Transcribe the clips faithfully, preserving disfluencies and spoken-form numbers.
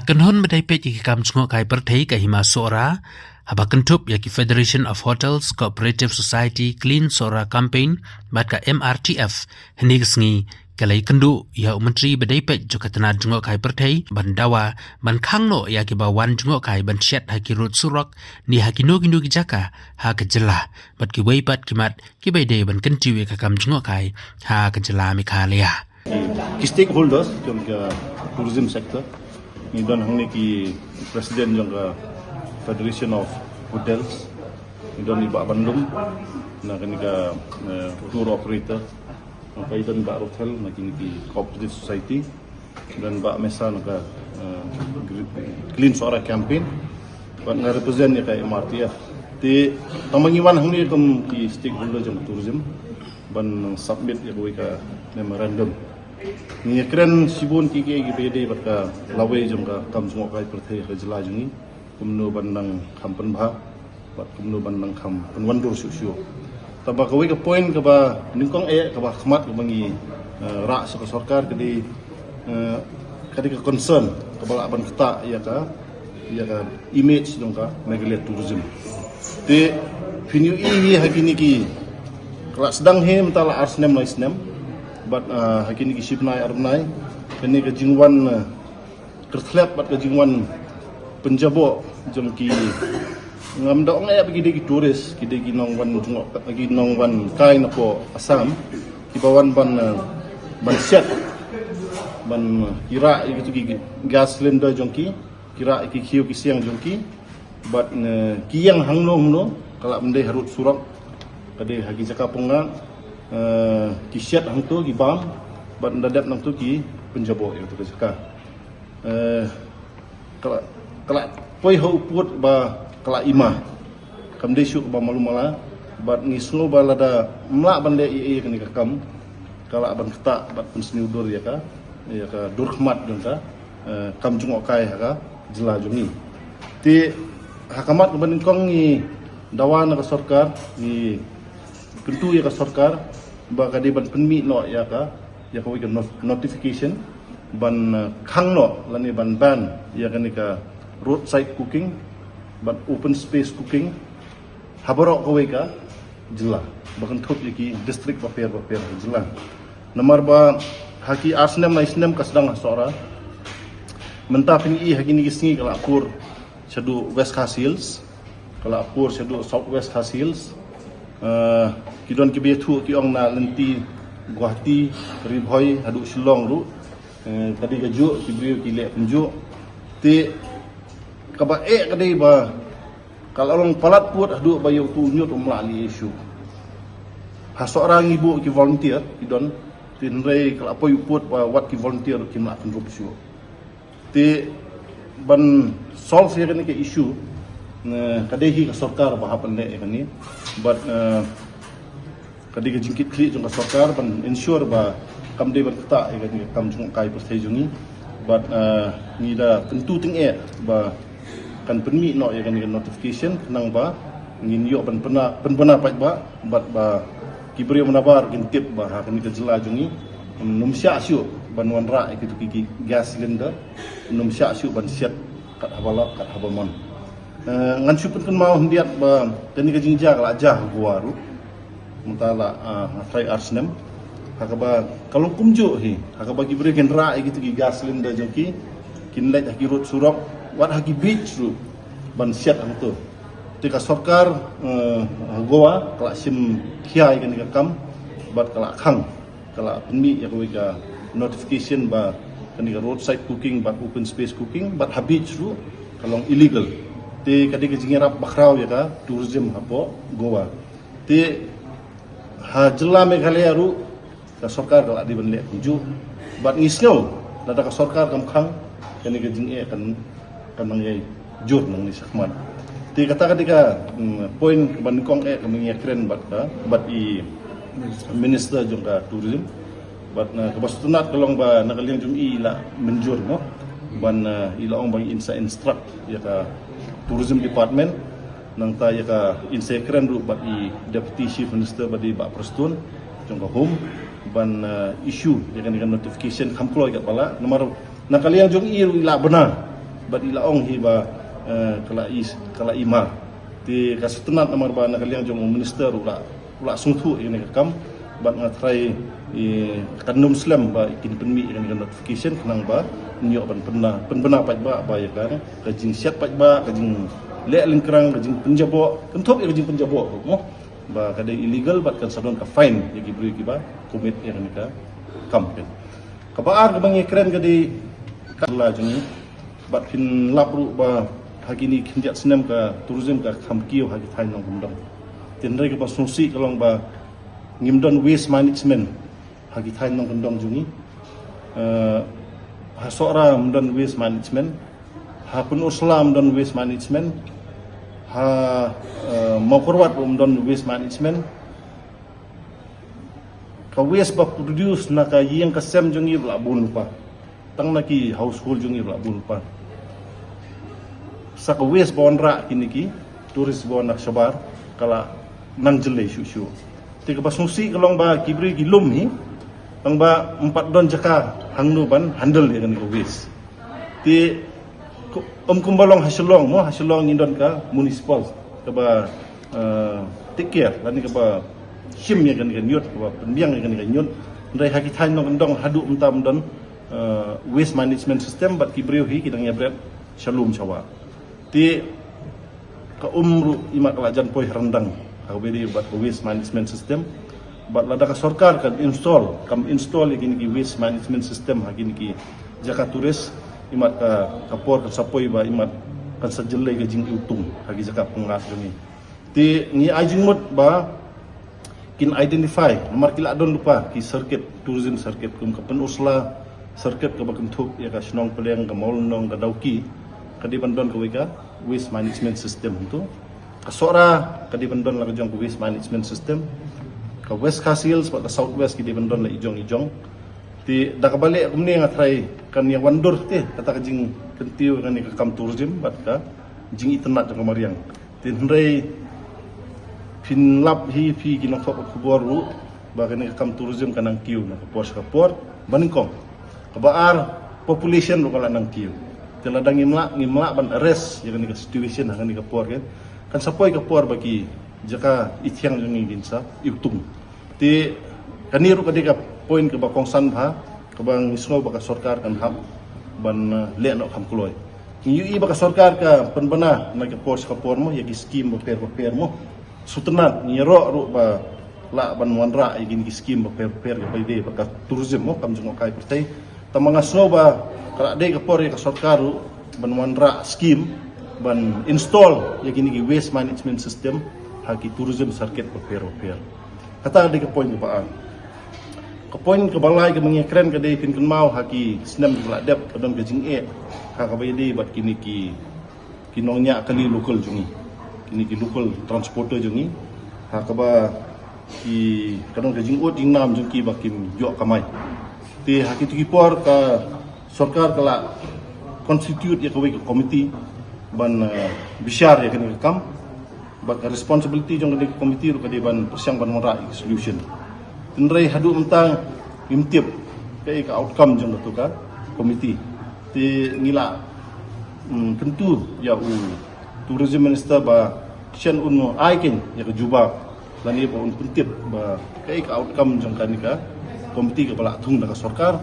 Kynhun ba dei peit ïa ki kam jngohkai pyrthei ka Hima Sohra, haba kynthup ïa ki Federation of Hotels Cooperative Society Clean Sohra Campaign bad ka M R T F hynne ka sngi, ka la ïakynduh ïa u Myntri ba dei peit jong ka tnat jngohkai pyrthei ban dawa ban khang noh ïa kiba wan jngohkai ban shet ha ki rud surok ne ha kino kino ki jaka ha ka jylla bad kiwei pat ki mat kiba ïadei ban kyntiew ïa ka kam jngohkai ha ka jylla Meghalaya. Ki stakeholders jong ka tourism sector, ngi don hangne ki president jong ka Federation of Hotels, ngi don i Bah Banlum na kane ka, eh, tour operator, ngi don i Bah Rothel na kine ki cooperative society, don Bah Mesa na ka, eh, Clean Sohra campaign, bad nga represent ïa ka M R T F. Te tang ba ngi wan hangne kum ki stakeholder jong tourism ban submit ïa kawei ka memorandum. Ngi ïakren shibun ki, ki, kiba ïadei bad ka lawei jong ka kam jngohkai pyrthei ha ka jylla jong ngi, kumno ban nang kham pynbha bad kumno ban nang kham pynwandur shuh shuh. Tangba kawei ka point kaba nyngkong eh kaba khmat kaba ngi, eh, rah sha ka sorkar ka dei, eh, ka dei ka concern kaba lah ban ktah ïa ka, ïa ka image jong ka Meghalaya tourism. Te phin ïohi hi ha kine ki, ka la sdang hi mynta la ar snem lai snem bad, eh, ha kine ki shi bnai ar bnai kane ka jingwan, eh, kyrthlep bad ka jingwan pynjaboh jong ki, ngam da ong eh ba ki dei ki tourist, ki dei ki nongwan jngoh, ki nongwan kai napoh Assam, kiba wan ban, eh, ban shet, ban, eh, ki rah ïa kitu ki gas cylinder jong ki, ki rah ïa ki khiew ki siang jong ki, bad, eh, ki ïeng hangno hangno, ka lah ban dei ha rud surok, ka dei ha ki jaka pynngah, eh, ki shet hangto ki bam, bad ynda dep nangto ki pynjaboh ïa katu ka jaka. Eh, ka la, ka la poi ha u pud ba ka la ima. Kam dei shuh kaba malu mala bad ngi sngew ba lada ym lah ban leh ei ei ïa kane ka kam, ka lah ban ktah bad pynsniew dur ïa ka, ïa ka dur khmat jong ka, eh, kam jngohkai ha ka jylla jong ngi. Te ha ka mat kaba nyngkong ngi dawa na ka sorkar, ngi kyntu ïa ka sorkar ba ka dei ban pynmih noh ïa ka, ïa kawei ka not-, notification ban, eh, khang noh lane ban ban ïa kane ka roadside cooking bad open space cooking ha baroh kawei ka jylla, ba kynthup ïa ki district bapher bapher ha jylla. Namar ba ha ki ar snem lai snem ka sdang ha Sohra, mynta phin ïohi ha kine ki sngi ka la pur shaduh West Khasi Hills, ka la pur shaduh South West Khasi Hills. Eh, ki don kiba ïathuh ki ong na lynti Guwahati, Ri Bhoi haduh Shillong ruh, eh, ka dei kajuh, ki briew ki leh kumjuh. Te kaba eh ka dei ba ka la long palat pud haduh ba ïa utu u ñiut um lah leh ei ei shuh. Ha Sohra ngi buh ki volunteer ki don, te hynrei ka la poi u pud ba wat ki volunteer kim lah pynrup shuh. Te ban solve ïa kane ka issue, eh, ka dei hi ka sorkar ba hap ban leh ïa kane. Bad, eh, ka dei ka jingkitkhlieh jong ka sorkar ban ensure ba kam dei ban ktah ïa kane ka kam jngohkai pyrthei jong ngi. Bad, eh, ngi da kyntu tyngeh ba kan pynmih noh ïa kane ka notification khnang ba ngin ïoh ban pynbna, pynbna paidbah bad ba ki briew nabar kin tip ba ha kane ka jylla jong ngi ym shah shuh ban wanrah ïa kitu ki, ki gas cylinder, ym shah shuh ban shet kat haba lap kat haba mon. Eh, ngan shu pynkynmaw khyndiat ba kane ka jingjia ka la jia ha Goa ruh mynta la, ah, ha trai ar snem. Ha kaba ka long kumjuh hi, ha kaba ki briew kin rah ïa kitu ki gas cylinder jong ki, kin leit ha ki rud surok, wat ha ki beach ruh ban shet hangto. Te ka sorkar, eh, ha Goa ka la shim khia ïa kane ka kam bad ka la khang, ka la pynmih ïa kawei ka notification ba kane ka roadside cooking bad open space cooking bad ha beach ruh ka long illegal. Te ka dei ka jingïarap bakhraw ïa ka tourism hapoh Goa. Te ha jylla Meghalaya ruh ka sorkar ka la dei ban leh kumjuh. Bad ngi sngew lada ka sorkar kam khang, kane ka jingeh kan, kan nang ïai jur nangne shakhmat. Te kata ka dei ka, mm, point kaba nyngkong eh kaba ngi ïakren bad ka, bad i minister jong ka tourism. Bad, eh, kaba sngewtynnat ka long ba na ka liang jong i la mynjur mo ban, eh, i la ong ba ngin sa instruct ïa ka tourism department. Nangta ïa ka in sa ïakren ruh bad i Deputy Chief Minister ba dei Bah Prestone jong ka Home ban, eh, issue ïa kane ka notification kham kloi katba lah. Namar na ka liang jong i ruh i la bna Bad i la ong hi ba, eh, ka la i, ka la i mar. Te ka sngewtynnat namar ba na ka liang jong u minister u la, u la sngewthuh ïa kane ka kam. Bad nga tharai, eh, kan ym slem ba kin pynmih ïa kane ka notification khnang ba ngin ïoh ban pynbna, pynbna paidbah ba ïa ka, ka jingsiat paidbah, ka jingleh lyngkrang, ka jingpynjaboh, kynthup ïa ka jingpynjaboh ruh mo. Ba ka dei illegal bad kan sa don ka fine ïa ki briew kiba commit ïa kane ka kam kan. Kaba ar kaba ngi kren ka dei ka la jong ngi. Bad phin lap ruh ba ha kine khyndiat snem ka tourism ka kham kiew ha ki thaiñ nongkyndong. Te hynrei kaba sngewsih ka long ba ngim don waste management ha ki thaiñ nongkyndong jong ngi. Eh, ha Sohra ym don waste management, ha Pynursla ym don waste management, ha, eh, Mawkyrwat ym don waste management. Ka waste ba produce na ka ïing ka sem jong ngi ba la bun lypa. Tang na ki household jong ngi ba la bun lypa. Sa ka waste ba wanrah kine ki tourist ba wan na ka shabar ka la nang jyllei shuh shuh. Te kaba sngewsih ka long ba ki briew ki lum hi. Tang ba ym pat don jaka hangno ban handle ïa kane ka waste. Te ym kumba long ha Shillong mo, ha Shillong ngi don ka municipal kaba, eh, take care lane kaba shim ïa kane ka ñiut, kaba pynbiang ïa kane ka ñiut. Hynrei ha ki thaiñ nongkyndong haduh mynta ym don, eh, waste management system bad ki briew hi ki dang ïa bret sha lum sha wah. Te ka um ruh imat ka la jan poi ha ryndang ha kaba ïadei bad ka waste management system. Bad lada ka sorkar kan install, kam install ïa kine ki waste management system ha kine ki jaka tourist, imat ka, ka por kan sa poi ba imat kan sa jyllei ka jingïutung ha ki jaka pynlait jong ngi. Te ngi ai jingmut ba kin identify namar ki la don lypa ki circuit, tourism circuit kum ka Pynursla circuit kaba kynthup ïa ka Shnong Pdeng, ka Mawlynnong, ka Dawki, ka dei ban don kawei ka waste management system tu. Ka Sohra ka dei ban don la ka jong ka waste management system. Ka West Khasi Hills bad ka South West ki dei ban don la i jong i jong. Te da kaba leh kumne nga tharai kan ïa wandur te kata ka jingkyntiew kane ka kam tourism bad ka jingitynnad jong ka mariang. Te hynrei phin lap hi phi ki nongthok khubor ruh ba kane ka kam tourism ka nang kiew na ka por sha ka por. Ba nyngkong, kaba ar, population ruh ka la nang kiew. Te lada ngim lah, ngim lah ban arrest ïa kane ka situation ha kane ka por kan, kan sa poi ka por ba ki jaka i thiang jong ngi kin sa iwtung. Te kane ruh ka dei ka point kaba kongsan bha kaba ngi sngew ba ka sorkar kan hap ban, eh, leh noh kham kloi. Ngi ïohi ba ka sorkar ka pynbna na ka por sha ka por mo ïa ki scheme bapher bapher mo. Sngewtynnat ngi ïaroh ruh ba lah ban wanrah ïa kine ki scheme bapher bapher kaba ïadei bad ka tourism mo kam jngohkai pyrthei. Tangba nga sngew ba ka la dei ka por ïa ka sorkar ruh ban wanrah scheme ban install ïa kine ki waste management system ha ki tourism circuit bapher bapher. Kata ka dei ka point kaba ar. Ka point kaba lai kaba ngi kren ka dei phin kynmaw ha ki snem kiba la dep ka don ka jingeh ha kaba ïadei bad kine ki, ki nongñiah kali local jong ngi, kine ki local transporter jong ngi, ha kaba ki, ka don ka jingud jingnam jong ki ba kim ïoh kamai. Te ha kito ki por ka sorkar ka la constitute ïa kawei ka committee ban, eh, bishar ïa kane ka kam. Bad ka responsibility jong kane ka committee ruh ka dei ban pyrshang ban wanrah ïa ka solution. Hynrei haduh mynta ngim tip kaei ka outcome jong kato ka committee. Te ngi la, mm, kyntu ïa u tourism minister ba shen un ai kein ïa ka jubab lane ba un pyntip ba kaei ka outcome jong kane ka committee kaba la thung da ka sorkar.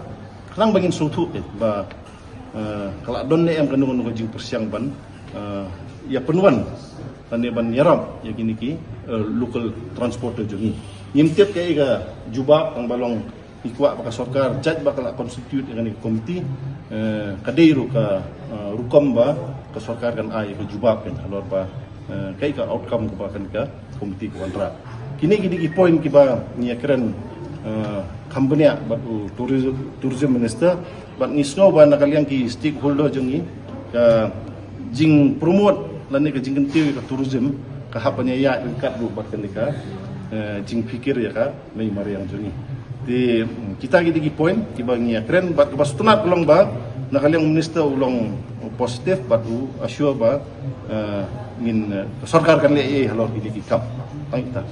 Khnang ba ngin sngewthuh kein ba, eh, ka la don ne em kano kano ka jingpyrshang ban, eh, ïa pynwan lane ban ïarap ïa kine ki, eh, local transporter jong ngi. Ngim tip kaei ka jubab tangba long ngi kwah ba ka sorkar jait ba ka la constitute ïa kane ka committee, eh, ka dei ruh ka, eh, rukom ba ka sorkar kan ai ïa ka jubab kan halor ba, eh, kaei ka outcome kaba kane ka committee ka wanrah. Kine ki dei ki point kiba ngi ïa kren, eh, kham bniah bad u tourism, tourism minister bad ngi sngew ba na ka liang ki stakeholder jong ngi ka jingpromote lane ka jingkyntiew ïa ka tourism ka hap ban ïaid ryngkat ruh bad kane ka, eh, jingpynkiew ïa ka mei mariang jong ngi. Te, mm, kita ki dei ki point kiba ngi ïa kren bad kaba sngewtynnat ka long ba na ka liang u minister u long positive bad u assure ba, eh, ngin, eh, ka sorkar kan leh ei ei halor kine ki kam. Tang ita.